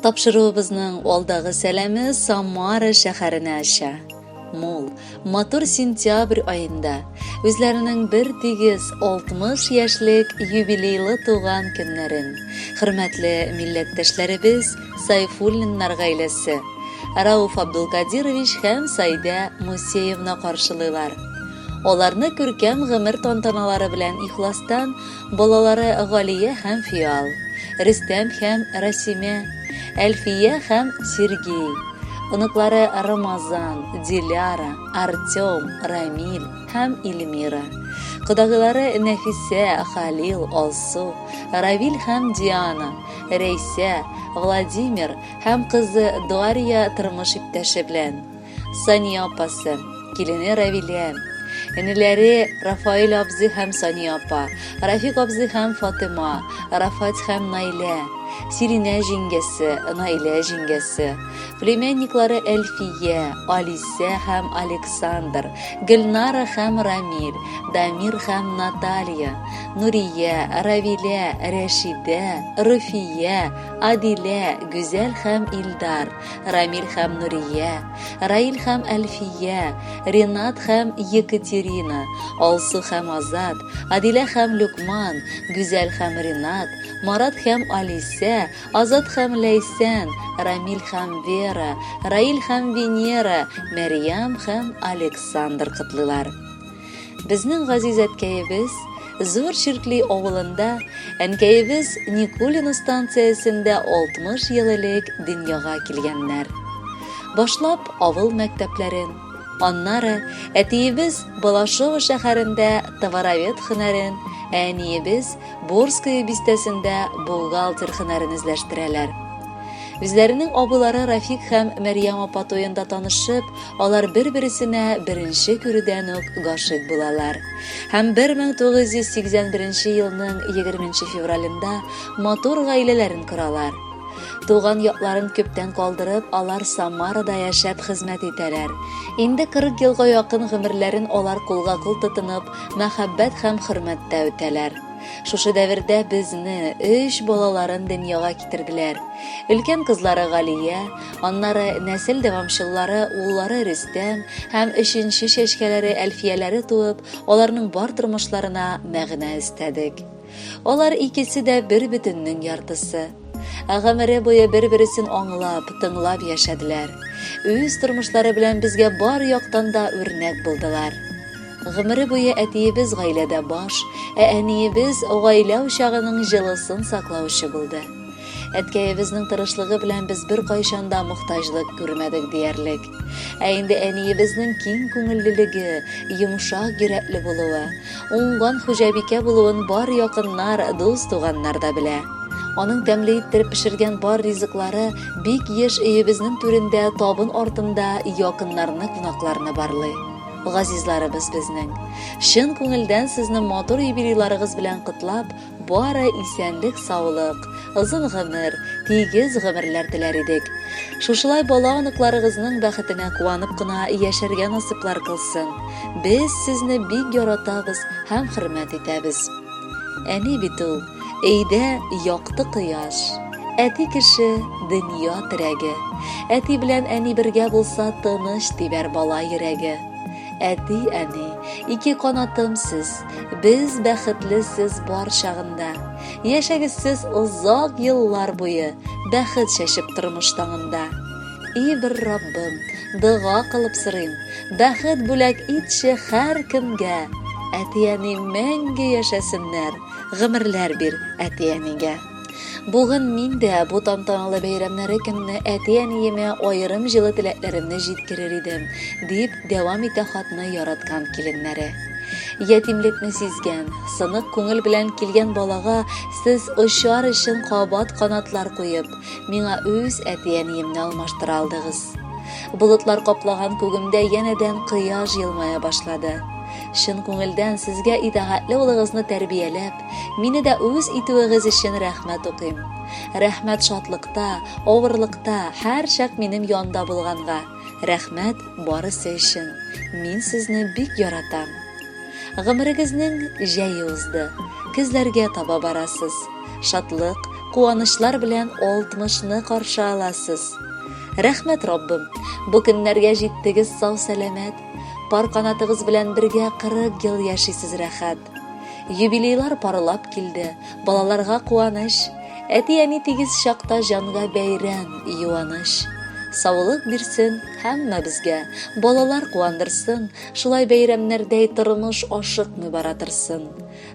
Тапшыруыбызның алдагы сәламе Самара шәһәренә оча. Мул, матур сентябрь аенда үзләренең бер тигез 60 яшьлек юбилейлы туган көннәрен хөрмәтле милләттәшләребез Сайфуллиннар гаиләсе Рауф Абдулкадирович һәм Сайдә Мусеевна каршылыйлар. Аларны күркәм гомер тантаналары белән ихластан балалары Галия һәм Фиал, Рөстәм һәм Расимә, Әлфия һәм Сергей, оныклары Рамазан, Диляра, Артем, Рамиль һәм Эльмира, кодагыйлары Нәфисә, Халил, Алсу, Равил һәм Диана, Рәйсә, Владимир һәм кызы Дарья тормыш иптәше белән. Сания апасы, килене Равилә, энеләре Рафаэль абзый һәм Сания апа, Рафик абзый һәм Фатыйма, Рафат һәм Наилә, Сиринә җиңгәсе, Наилә җиңгәсе, племянниклары Әлфия, Алисә һәм Александр, Гөлнара һәм Рамил, Дамир һәм Наталья, Нурия, Равилә, Рәшидә, Руфия, Адилә, Гүзәл һәм Илдар, Рамил һәм Нурия, Раил һәм Әлфия, Ренат һәм Екатерина, Алсу һәм Азат, Адилә һәм Люкман, Гүзәл һәм Ренат, Марат һәм Алисә, Азат һәм Ләйсән, Рамил һәм Вера, Раил һәм Венера, Мәрьям һәм Александр котлыйлар. Безнең газиз әткәебез Зур Чиркли авылында, әнкәебез Никулино станциясендә 60 ел элек дөньяга килгәннәр. Башлап авыл мәктәпләрен, аннары әтиебез Балашово шәһәрендә товаровед һөнәрен, ә әниебез Борское бистәсендә бухгалтер һөнәрен үзләштерәләр. Үзләренең абыйлары Рафик һәм Мәрьям апа туенда танышып, алар бер-бересенә беренче күрүдән үк гашыйк булалар. Һәм 1981 елның 20 февралендә матур гаиләләрен коралар. Туган якларын күптән калдырып, алар Самарада яшәп хезмәт итәләр. Инде 40 елга якын гомерләрен алар кулга-кул тотынып, мәхәббәт һәм хөрмәттә үтәләр. Шушы дәвердә безне, өч балаларын дөньяга китерделәр. Өлкән кызлары Галия, аннары нәсел дәвамчыллары уллары Рөстәм һәм өченче чәчкәләре Әлфияләре туып, аларның бар тормышларына мәгънә өстәдек. Алар икесе дә бер бөтеннең яртысы. Ә гомере буе бер-бересен аңлап, тыңлап яшәделәр. Үз тормышлары белән безгә бар яктан да үрнәк булдылар. Гомере буе әтиебез гаиләдә баш, ә әниебез гаилә учагының җылысын саклаучы булды. Әткәебезнең тырышлыгы белән без беркайчан да мохтаҗлык күрмәдек диярлек. Ә инде әниебезнең киң күңеллелеге, йомшак йөрәкле булуы, уңган хуҗабикә булуын бар якыннар, дус-туганнар да белә. Аның тәмле иттереп пешергән бар ризыклары бик еш өебезнең түрендә табын артында якыннарны, кунакларны барлый. Газизларыбыз безнең. Чын күңелдән сезне матур юбилейларыгыз белән котлап, бары исәнлек-саулык, озын гомер, тигез гомерләр теләр идек. Шушылай бала-оныкларыгызның бәхетенә куанып кына яшәргә насыйплар кылсын. Без сезне бик яратабыз һәм хөрмәт итәбез. Әни бит ул, өйдә якты кояш. Әти кеше, дөнья терәге. Әти белән әни бергә булса, тыныч тибәр бала йөрәге. Әти, әни, ике канатым сез, без бәхетле сез бар чагында. Яшәгез сез озак еллар буе, бәхет чәчеп тормыш таңында. И бер Раббым, дога кылып сорыйм, бәхет бүләк итче һәркемгә. Әти-әни мәңге яшәсеннәр, гомерләр бир әти-әнигә. Бүген мин дә бу тантаналы бәйрәмнәре көнне әти-әниемә аерым җылы теләкләремне җиткерер идем, дип дәвам итә хатны яраткан киленнәре. Ятимлекне сизгән, сынык күңел белән килгән балага сез очар өчен кабат канатлар куеп, Миңа үз әти-әниемне алмаштыра алдыгыз. Болытлар каплаган күгемдә янәдән кояш елмая башлады. Чын күңелдән сезгә итагатьле улыгызны тәрбияләп, мине дә үз итүегез өчен рәхмәт укыйм. Рәхмәт шатлыкта, авырлыкта, һәрчак минем янда булганга. Рәхмәт барысы өчен. Мин сезне бик яратам. Гомерегезнең җәе узды. Көзләргә таба барасыз. Шатлык, Куанычлар белән алтмышны каршы аласыз. Рәхмәт, Раббым, бу көннәргә җиттегез сау-сәламәт. Пар канатыгыз белән бергә 40 ел яшисез рәхәт. Юбилейлар парлап килде, балаларга куаныч. Әти-әни тигез чакта җанга бәйрәм, юаныч. Саулык бирсен һәммәбезгә, балалар куандырсын, шулай бәйрәмнәрдәй тормыш ашыкмый бара торсын.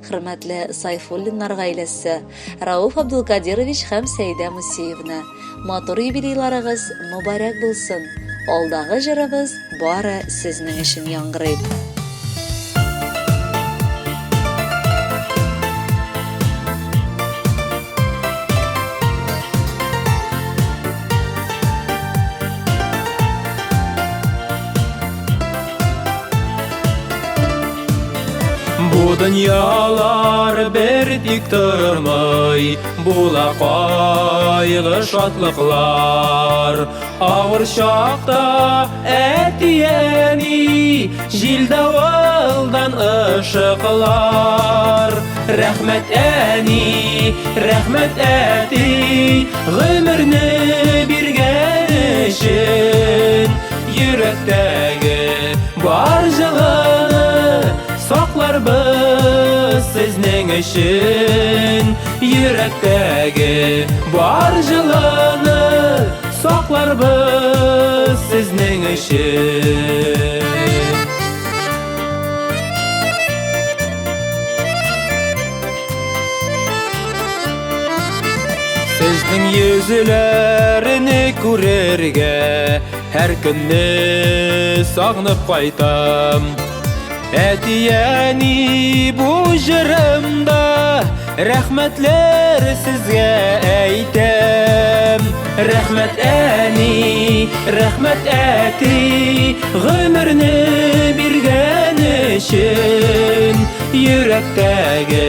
Хөрмәтле Сайфуллиннар гаиләсе, Рауф Абдулкадирович һәм Сәйдә Мусиевна, матур юбилейларыгыз мөбарәк булсын! Алдагы җырыбыз бары сезнең өчен яңгырый. Бу дөньялар бер тик тормый, була кайгы шатлыклар. Авыр чакта әти-әни җил-давылдан ышыклар. Рәхмәт әни, рәхмәт әти, гомерне биргән өчен. Йөрәктәге бар җылыны сакларбыз сезнең өчен. Йөрәктәге бар җылыны сакларбыз сезнең өчен. Сезнең йөзләрне күрергә һәр көнне сагынып кайтам. Әти-әни, бу җырымда рәхмәтләр сезгә әйтәм. Рәхмәт әни, рәхмәт әти, гомерне биргән өчен. Йөрәктәге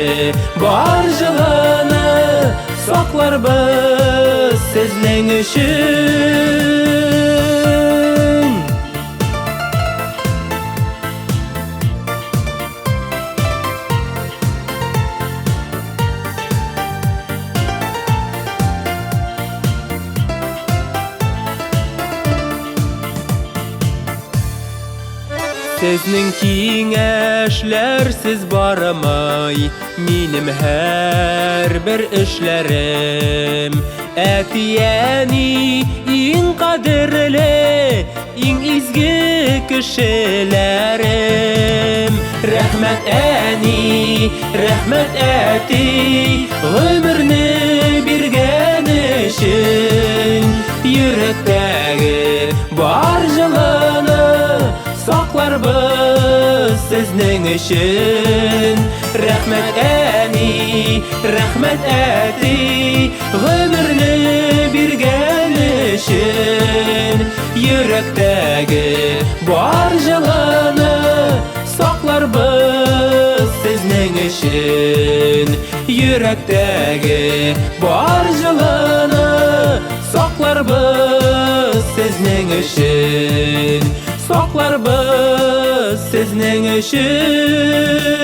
бар җылыны сакларбыз сезнең өчен. Сезнең киңәшләрсез бармый минем һәрбер эшләрем. Әти-әни иң кадерле, иң изге кешеләрем. Рәхмәт әни, рәхмәт әти, гомерне биргән өчен. Йөрәктәге бар җылыны сакларбыз сезнең өчен. Рәхмәт әни, рәхмәт әти, гомерне биргән өчен. Йөрәктәге бар җылыны сакларбыз сезнең өчен. Йөрәктәге бар җылыны сакларбыз сезнең өчен. Сакларбыз сезнең өчен.